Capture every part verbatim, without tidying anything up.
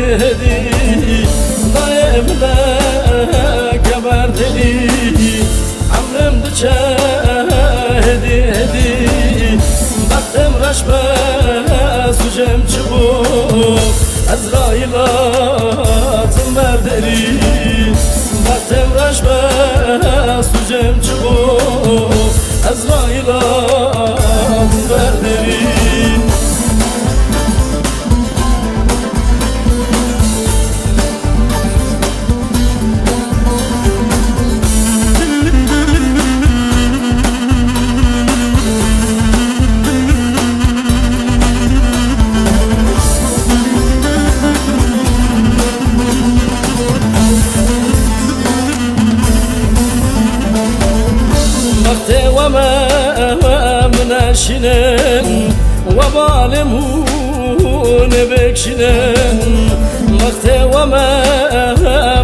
Hêdî, dayê min e, keber dêlî, emrim diçe hêdî, hêdî. Bextêm reş be, sûcêm çi bû, Ezraîla tim ber dêlî. Bextêm reş be, sûcêm çi bû, Ezraîla tim ber dêlî. Bextê we me, we min eşînin, we balê mûnê bêkşînin. Bextê we me,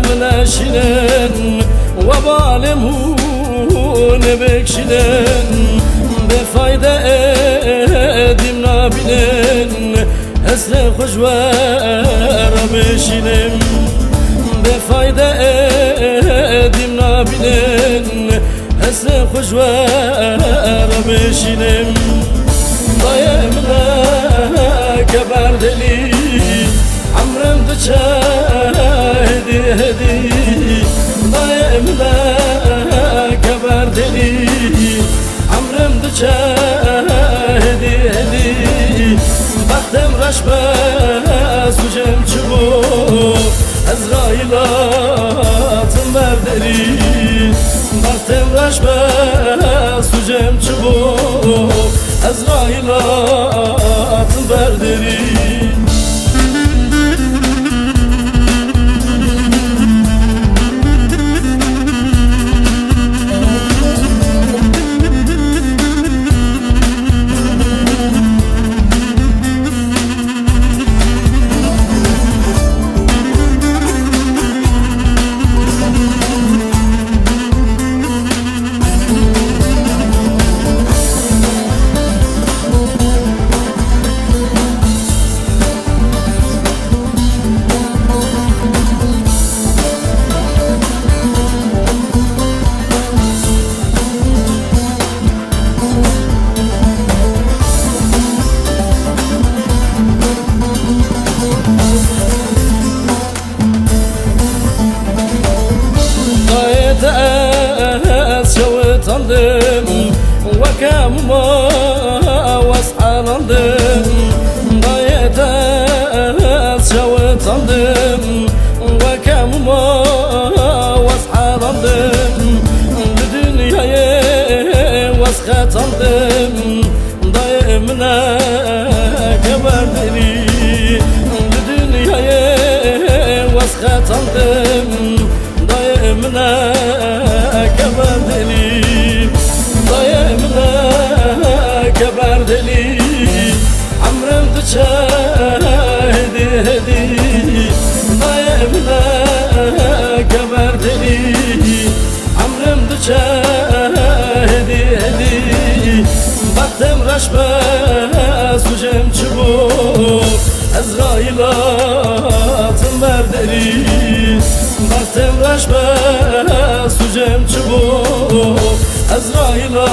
min eşînin, we balê mûnê bêkşînin. Bêfayde êdîm nabînin, hesrê xwe ji we re bêşînim. Bêfayde êdîm nabînin, hesrê xwe ji we re bêşînim. Dayê min e, keber dêlî, emrim diçe hêdî, hêdî. Dayê min e, keber dêlî, emrim diçe hêdî, hêdî. Bextêm reş be, sûcêm çi bû, Ezraîla tim ber dêlî. Bextêm reş be, sûcêm çi bû, Ezraîla tim ber dêlî. Dayê te ez şewitandim, weke muma wez elandim. Dayê te ez şewitandim, weke muma wez elandim. Li dinyayê wez xetandim. Dayê min e, keber dêlî, li dinyayê wez xetandim. Dayê min e, keber dêlî, dayê min e, keber dêlî. Emrim diçe hêdî, hêdî. Dayê min e, keber dêlî. Emrim diçe hêdî, hêdî. Bextêm reş be, sûcêm çi bû, Ezraîla tim ber dêlî. Bextêm reş be, sûcêm çi bû, Ezraîla